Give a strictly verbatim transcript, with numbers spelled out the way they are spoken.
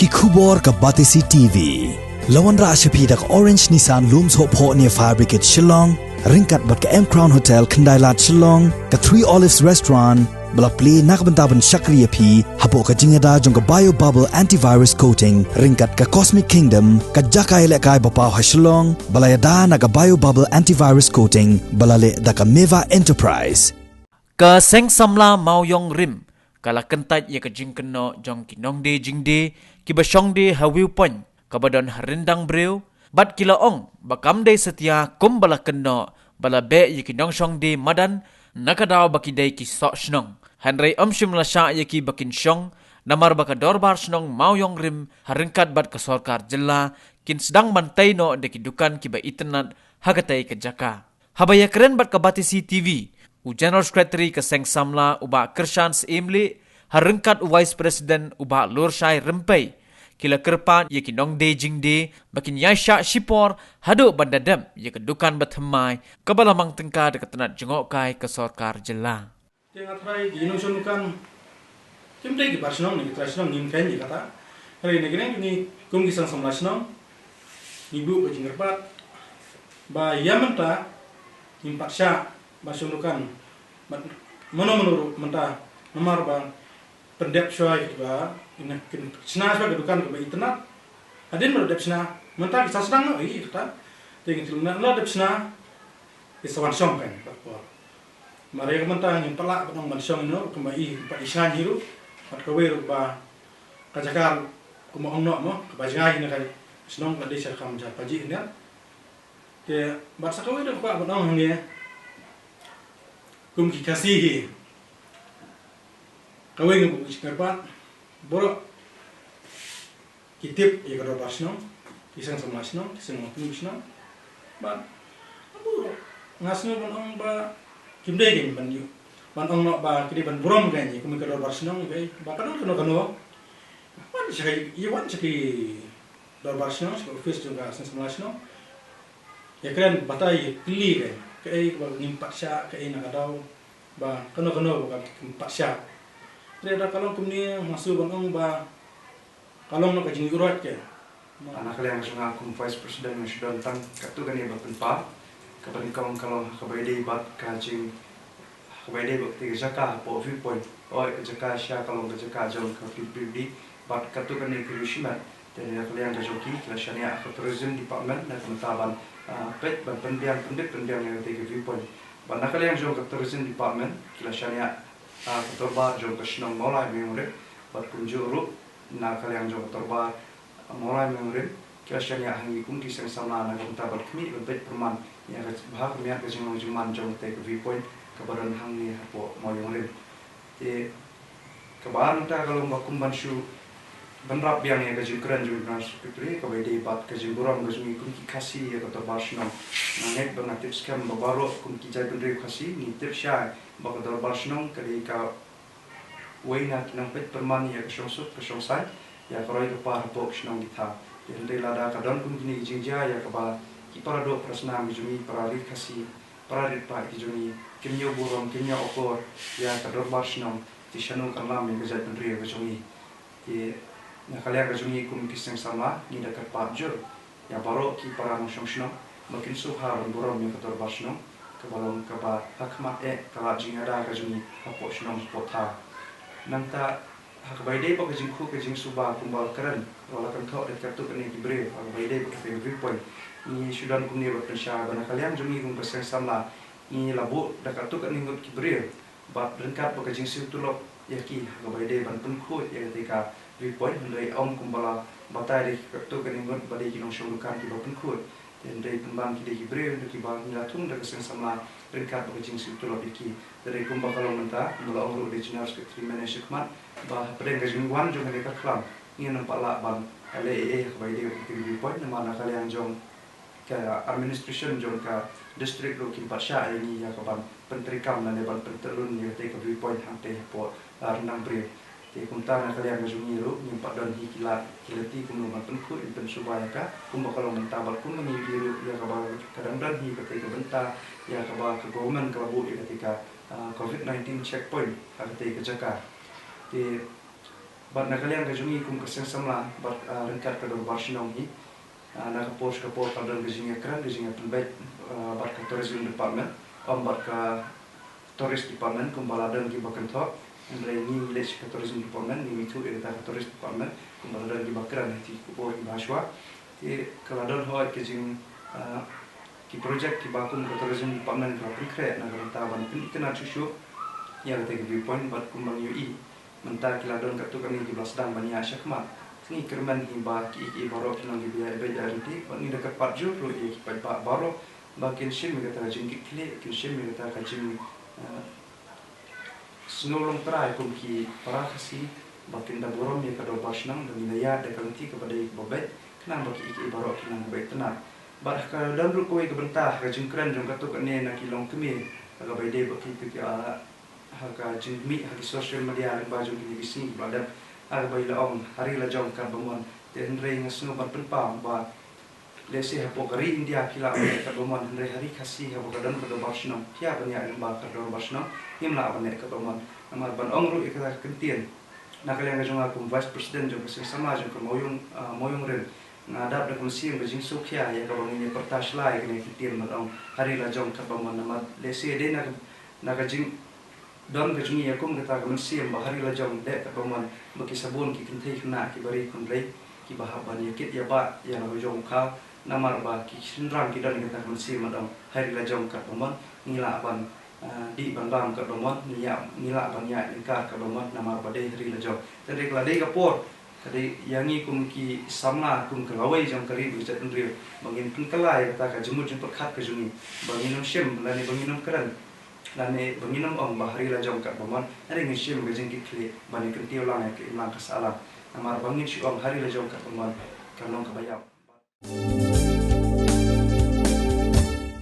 Ki khubor ka Batesi T V. La wanrah sha phi da ka Orange Nissan Lum Sohphoh near Fire Brigade Shillong, ryngkat bad ka M Crown Hotel Khyndailad Shillong, ka Three Olives Restaurant, ba la plie na ka bynta ban shakri ïa phi hapoh ka jingïada jong ka Bio Bubble Antivirus Coating, ryngkat ka Cosmic Kingdom, ka jaka ïalehkai ba paw ha Shillong, ba la ïada na ka Bio Bubble Antivirus Coating, ba la leh da ka Meva Enterprise. Ka Seng Samla Mawïong Rim ka la kyntait ïa ka jingkynnoh jong ki nongdie jingdie kiba shong die ha Viewpoint kaba don ha Ryndang Briew, bad ki la ong ba kam dei satia kumba la kynnoh ba la beh ïa ki nongshong die madan na ka daw ba ki dei ki soh shnong. Hynrei ym shym la shah ïa ki ba kin shong, namar ba ka Dorbar Shnong Mawïong Rim ha ryngkat bad ka sorkar jylla kin sdang ban tei noh da ki dukan kiba itynnad ha katei ka jaka. Haba ïakren bad ka Batesi T V, u General Secretary ka Seng Samla u Bah Kyrshan Syiemlieh, ha ryngkat u Vice President u Bah Lurshai Rympei, ki la kyrpad ïa ki nongdie jingdie ba kin ïaishah shipor haduh ban da dep ïa ka dukan bathymmai kaba la mang tyngka da ka tnat jngohkai ka sorkar jylla. Te nga tharai ki nongshong dukan kim dei ki bar shnong ne ki trai shnong, ngim khein ïa kata. Hynrei na ki neng ngi kum ki Seng Samla Shnong ngi buh ka jingkyrpad ba ïa mynta ngim pat shah ban shong dukan bad mano mano ruh mynta, namar ba pyndep shuwa ïa ka, kin shna shuwa ka dukan kaba itynnad. Hadien ba la dep shna mynta ki sa sdang noh ïa kata. Te ngi tip na la dep shna ki sa wan shong kan ka por. Mar ïa ka mynta ngim pat lah ban ong ban shong ïa no kumba i pat i shna hi ruh. Bad kawei ruh ba ka jaka ruh kumba ong noh mo kaba jngai hi na ka shnong ka dei sha kam ja Pajih hynrei. Te bad sa kawei ruh ba ban ong hangne kum ki Khasi hi. Kawei ngi buh ki jingkyrpad baroh ki tip ïa ka Dorbar Shnong, ki Seng Samla Shnong, ki Seng Mawpyni Shnong. Bad baroh nga sngew ban ong ba kim dei kein ban ïoh ban ong noh ba ki dei ban burom kein ïa kum ka Dorbar Shnong, kein ba kano kano kano wan sha ka, ïa wan sha ki Dorbar Shnong, sha ka office jong ka Seng Samla Shnong. Ïakren batai, ïakylli kein kaei ba ngim pat shah, kaei na ka daw ba kano kano ba ngim pat shah. Hynrei lada ka long kumne nga sngew ban ong ba ka long na ka jingïuhroit kein. Na ka liang jong nga kum Vice President nga shu don tang katto katne ba pynpaw. Kaba nyngkong ka long ha kaba ïadei bad ka jing, ha kaba ïadei bad ka jaka hapoh Viewpoint. Oi, ka jaka sha ka long ka jaka jong ka P W D bad katto katne ka riewshimet. Te na ka liang ka jong ki, ki la shaniah ha ka Tourism Department na ka bynta ban, ah, peit ban pynbiang, pynbit pynbiang ïa katei ka Viewpoint. Bad na ka liang jong ka Tourism Department ki la shaniah, ah, ka dorbar jong ka shnong Mawlai Mawïong Rim. Bad kumjuh ruh na ka liang jong ka dorbar, ah, Mawlai Mawïong Rim ki la shaniah ha ngi kum ki Seng Samla na ka bynta ban khmih ban peit pyrman ïa ka bha ka miat ka jinglong jingman jong katei ka Viewpoint kaba don hangne hapoh Mawïong Rim. Te kaba ar nangta ka long ba kum ban shu bynrap biang ïa ka jingkren jong u General Secretary, kaba ïadei bad ka jingburom ka jong ngi kum ki Khasi ïa ka dorbar shnong. Nga ngeit ba nga tip skhem ba baroh kum ki jaitbynriew Khasi ngi tip shai ba ka dorbar shnong ka dei kawei na ki nongpeit pyrman ïa ka shongsuk ka shongsaiñ, ïa ka roi ka par hapoh ka shnong ki thaw. Te hynrei lada ka don kum kine ki jingjia ïa kaba ki para doh para snam ki jong ngi, para ri Khasi, para ri paid ki jong ngi kim ïoh burom, kim ïoh akor ïa ka dorbar shnong, te shano kan lam ïa ka jaitbynriew ka jong ngi. Te na ka liang ka jong ngi kum ki Seng Samla ngi da kyrpad jur ïa baroh ki para nongshong shnong ba kin sngewbha ban burom ïa ka dorbar shnong kaba long kaba ha khmat eh ka lad jingïada ka jong ngi hapoh shnong hapoh thaw. Nangta ha kaba ïadei bad ka jingkhuid ka jingsuba kumba la kren, la kynthoh da katto katne ki briew ha kaba ïadei bad katei ka Viewpoint, ngi shu don kumne ban pynshai ba na ka liang jong ngi kum ka Seng Samla ngi la buh da katto katne ngut ki briew. Bad ryngkat bad ka jingsiew tulop ïa ki ha kaba ïadei ban pynkhuid ïa katei ka Viewpoint, hynrei ym kumba la batai da katto katne ngut ba dei ki nongshong dukan kiba pynkhuid. Te hynrei pynban ki dei ki briew kiba ngi la thung da ka Seng Samla ryngkat bad ka jingsiew tulop ïa ki. Te hynrei kumba ka long mynta, kumba la ong ruh da u General Secretary mynne shakhmat, ba hapdeng ka jingwan jong kane ka khlam ngin ym pat lah ban leh ei ei ha kaba ïadei bad katei ka Viewpoint namar na ka liang jong ka administration jong ka district ruh kim pat shah ïa ngi ïa ka ban pyntreikam lane ban pyntyllun ïa katei ka Viewpoint hangtei hapoh, ah, Ryndang Briew. Te kumta na ka liang ka jong ngi ruh ngim pat don hi ki lad ki lynti kumno ban pynkhuid ban pynsuba ïa ka kumba ka long mynta bad kumba ngi ïohi ruh ïa kaba ka dang don hi katei ka bynta ïa kaba ka government ka la buh ïa katei ka, ah, covid nineteen checkpoint ha katei ka jaka. Te Bad na ka liang ka jong ngi kum ka seng samla bad, ah, ryngkat ka dorbar shnong hi, ah, na ka por sha ka por ka don ka jingïakren, ka jingïapynbeit, ah, bad ka tourism department, ym bad ka tourist department kumba la don kiba kynthoh. Hynrei ngi ngi leit sha ka tourism department, ngi ngi thuh ïa kata ka tourist department kumba la don kiba kren ha ki khubor kiba hashwa. Te ka la don hoi ka jing, ah, ki project kiba kum ka tourism department ka la pynkhreh na ka bynta ban pynitynnad shuh shuh ïa kata ka viewpoint. Bad kumba ngi ïohi mynta ki la don katto katne kiba la sdang ban ïaid shakhmat. Te ngi kyrmen hi ba ki, ki baroh ki long kiba ïaid beit ïaid ryntih bad ngi da kyrpad jur ruh ïa ki paidbah baroh ba kin shim ïa kata ka jingkitkhlieh, kin shim ïa kata ka jing, eh, sngew longtrai kum ki para Khasi ba kin da burom ïa ka dorbar shnong, ba ngin da ïaid da ka lynti kaba dei kaba beit, khnang ba ki, ki baroh kin nang beit tynnad. Bad ha ka don ruh kawei ka bynta ha ka jingkren jong katto katne na ki longkmie ha kaba ïadei bad kito ki, ah, ha ka jingmih ha ki social media lyngba jong kine ki sngi kiba la dep, ha kaba ki la ong ha ri la jong katba mon. Te hynrei nga sngew ban pynpaw ba lehse hapoh ka ri India phi lah ban ïaid katba mon, hynrei ha ri Khasi haba ka don ka dorbar shnong phi hap ban ïaid lyngba ka dorbar shnong, ngim lah ban ïaid katba mon. Namar ban ong ruh ïa kata ka kyntien na ka liang ka jong nga kum vice president jong ka seng samla jong ka Mawïong, ah, Mawïong Rim, nga dap da ka mynsiem ka jingsngewkhia ïa kaba ngin ïa pyrta shlai ïa kane ka kyntien ban ong ha ri la jong katba mon. Namar lehse dei na ka, na ka jing don ka jong ngi ïa kum kata ka mynsiem ba ha ri la jong dei katba mon, ba ki sa bun ki kynthei khynnah kiba ri kynrei kiba hap ban ïa kit ïa bah ïa la u jong u khaw. Namar ba ki shynrang ki don kata ka mynsiem ban ong ha ri la jong katba mon ngi lah ban, ah, dih ban bam katba mon, ngi ïa, ngi lah ban ïaid lyngkar katba mon namar ba dei ha ri la jong. Te dei ka la dei ka por ka dei ïa ngi kum ki samla, kum ka lawei jong ka ri bad ka jaitbynriew ba ngin pynkylla ïa kata ka jingmut jingpyrkhat ka jong ngi, ba ngin ym shim lane ba ngin ym kren lane ba ngin ym ong ba ha ri la jong katba mon, hynrei ngin shim ka jingkitkhlieh ban ïa kyntiew lang ïa ka imlang ka sahlang. Namar ba ngin shu ong ha ri la jong katba mon kan long kaba ïap.